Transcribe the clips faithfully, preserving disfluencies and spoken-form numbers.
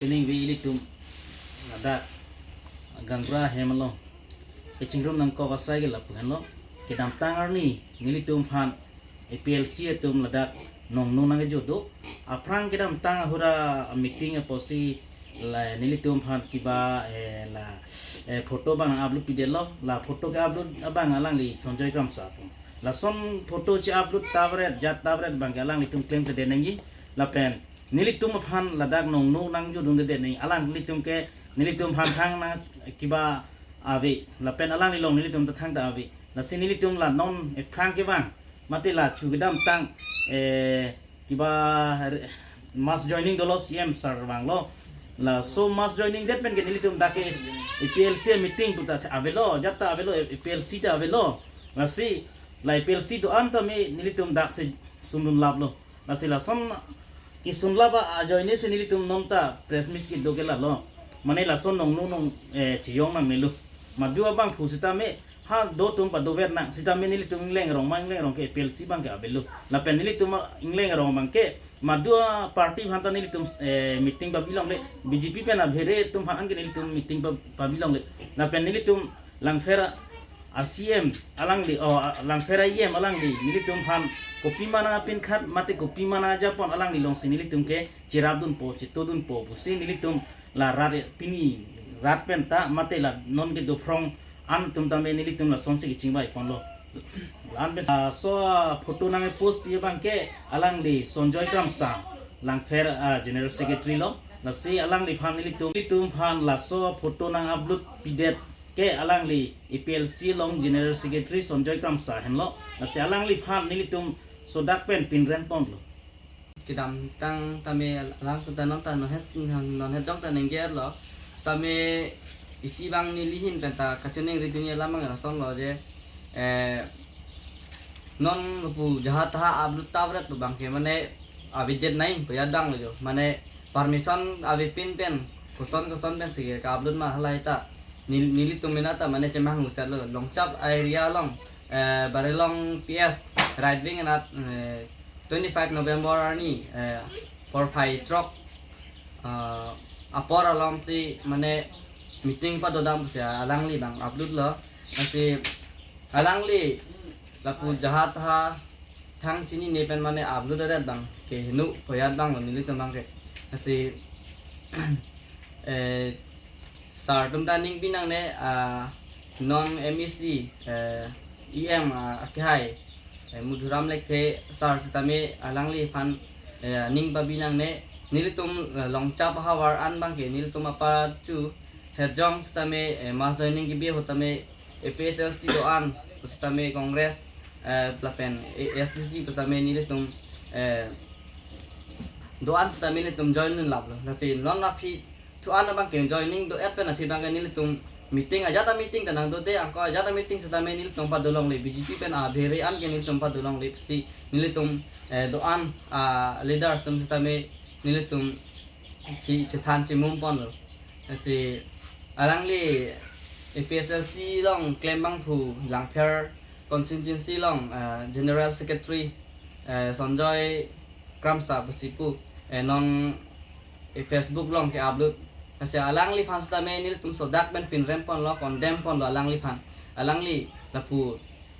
Pining vi ilitum ladak Gangra hem along kachingrum nangkok asai ke lapu henlo. Kedamtang arni nelitum aphan A P L C atum ladak nongno nangjo do. Aphrang kedamtang ahut a meeting apotsi la nelitum aphan kiba, eh, la, eh, photo abang upload pidetlo. La photo ke-upload abang alangli Sonjoy Kramsa atum. Lason photo che-upload tavret, jat tavret abang ke alanglitum klemkledet nangji. Lapen nelitum aphan ladak nongno nangjodundedet nangji, alanglitum ke nelitum aphan thang nang kiba ave, lapen alangli along nelitum ta thangta ave. Lasi nelitum la non ephrang kevang, mate la chu kedamtang, eh, kiba re-, mass joining dolo, C M sir vanglo. Laso mass joining det pen ke nelitum dak ke A P L C meeting puta avelo, jat ta avelo, A P L C ta avelo. Lasi la A P L C do-an tame nelitum dak si sundun laplo. Lasi lason kesun lap ajoine si nelitum non ta press meet kedo ke lalo. Mane lason nongno nong, eh, chiyong nangnelo. Madu abangphu sitame ha do atum padover nang sitame nelitum ingleng arong ma ingleng arong ke A P L C abang ke avelo. Lapen nelitum ingleng arong abang ke madu a party aphan ta nelitum, eh, meeting pabi longle, B J P pen abhere atum aphan ke nelitum meeting pa-, pabi longle. Lapen nelitum Langpher a C M alangli, oh, a-, Langpher a E M alangli nelitum aphan kopima nangpinkhat mate kopima nangajapon alangli alongsi nelitum ke cherapdunpo, chetodunpo pusi nelitum la rat, pini rat pen ta mate la non kedo phrong an atum tame nelitum lasonsi kachingvai ponlo. La-an pen, ah, laso photo nang-post pi abang ke alangli Sonjoy Kramsa, Langpher, ah, General Secretary lo. Lasi alangliphan nelitum, nelitum aphan laso photo nang-upload pidet ke alangli A P L C along General Secretary Sonjoy Kramsa henlo. Lasi alangliphan nelitum sodak pen pinrem ponlo. Kedamtang tame alangtum ta non ta non het, non het jong ta ningje-etlo. Tame isi abang neli ahin pen ta kachiningri dun alam abang lasonlo je, eh, non lapu jahat ha upload tavret pu abang ke mane avedet nai pu ya danglo jo. Mane permission avepin pen koson koson pensi ke ka-upload ma halahei ta nel-, nelitum mena ta mane chemang husetlo. Longchap area along, eh, Barilong P S right wing anat, eh, twenty-five November arni, eh, porphai throk, ah, apor alomsi mane meeting padodam pusi alangli abang upload lo. Lasi alangli lapu jahat ha thang chinine pen mane upload adet abang ke heno poyat abang lo nelitum abang ke. Lasi, eh, sir atum ta ning binangne, ah, non M E C, eh, E M, ah, akehai, eh, Madhuram Lekthe sir sitame alangliphan, eh, ning pabinangne nelitum, eh, Longchap ahavar an abang ke nelitum apachu het jong sitame, eh, mass joining kebi ahut tame A P H L C do-an, pusitame Congress, eh, lapen A S D C pusitame nelitum, eh, do-an sitame nelitum join dun laplo. Lasi non aphi thu an abang ke joining do-et pen aphi abang ke nelitum meeting ajat a meeting ta nangdode, anke ajat a meeting sitame nelitum pado longle, B J P pen abhere an ke nelitum pado longle pusi nelitum, eh, do-an, ah, leaders atum sitame nelitum che-, chethan chemum ponlo. Lasi alangli A P H L C along klem abangphu Langpher constituency along, eh, General Secretary, eh, Sonjoy Kramsa pusi pu, eh, non, eh, Facebook along ke-upload. Lasi alangliphan sitame nelitum sodak pen pinrem ponlo, condemn ponlo alangliphan. Alangli lapu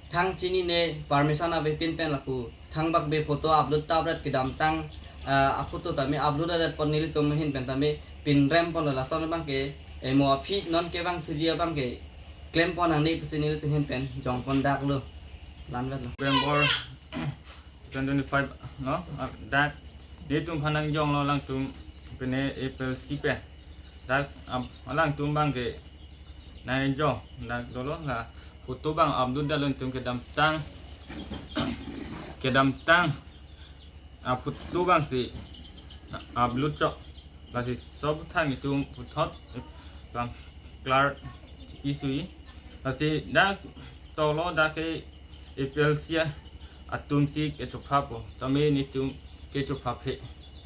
thang chinine permission avepin pen lapu thangbak be photo upload tavret kedamtang, ah, aphoto tame upload adet pon nelitum ahin pen tame pinrem ponlo, lason abang ke, eh, mo aphi non kevang thuji abang ke klem pon nangne pusi nelitum ahin pen jong pon daklo. Lanvetlo. November twenty twenty-five, no? Ah, dak nelitum aphan nangjonglo alangtum pine A P L C pen. Dak, ah, alangtum abang ke nangjo, dak dolo la photo abang upload detlo nelitum kedamtang, kedamtang, ah, photo abangsi upload chot. Lasi sob thang itum puthot abang clear pi sui. Lasi dak tolo dak ke A P L C atumsi kechophappo, tame nelitum kechophaphe.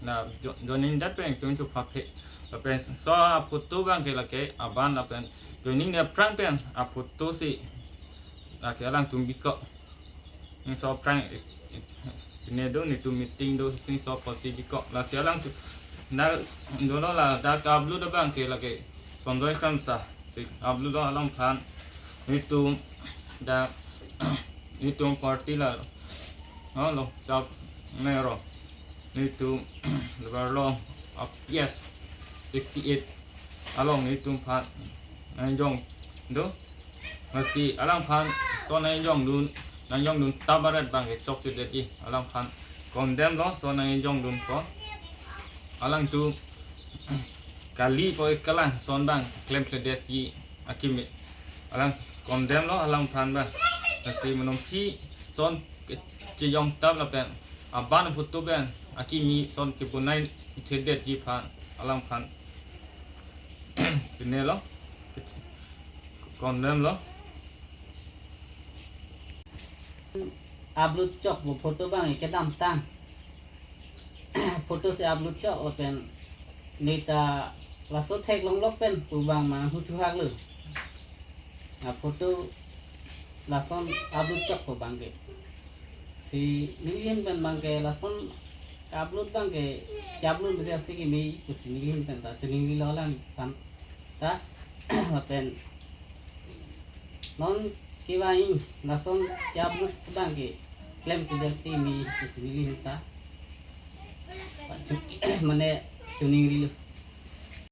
La jo-, joining det pen itum chophaphe. Lapen laso aphoto abang ke lake aban lapen joining aphrang pen aphoto si lake alangtum bikok. Ningso aphrang, eh, eh, pine do nelitum meeting do, ningso apotsi bikok. Lasi alangtum, Dak dolo, ladak upload abang ke lake Sonjoy Kramsa si upload lo. Alangphan nelitum dak nelitum party la, oh, lo, chap nero, nelitum lebar lo, up, yes, sixty-eight along nelitum aphan nangjong do. Lasi alangphan son nangjongdun, nangjongdun tap aret abang ke chokchedetji. Alangphan condemn lo son nangjongdun ko. Alangtum kali po kelang son abang klemkledetji akimi. Alang condemn lo alangphan abang. Lasi menungpi son ke-, kechejong tap lapen aban photo pen akimi son kebonai chedetji aphan alangphan pine lo, condemn lo. Upload chok pu photo abang kedamtang. Photo si upload chok lapen neta laso theklonglok pen pu abang ma hu chuhak lo. A photo lason upload chok pu abang ke. Si nelihin pen abang ke lason upload abang ke, si upload media si keme pusi nelihin pen ta chiningri lo alangphan ta. Lapen non kevang lason si upload abang ke klemkledet si me pusi nelihin ta, mane chiningri lo.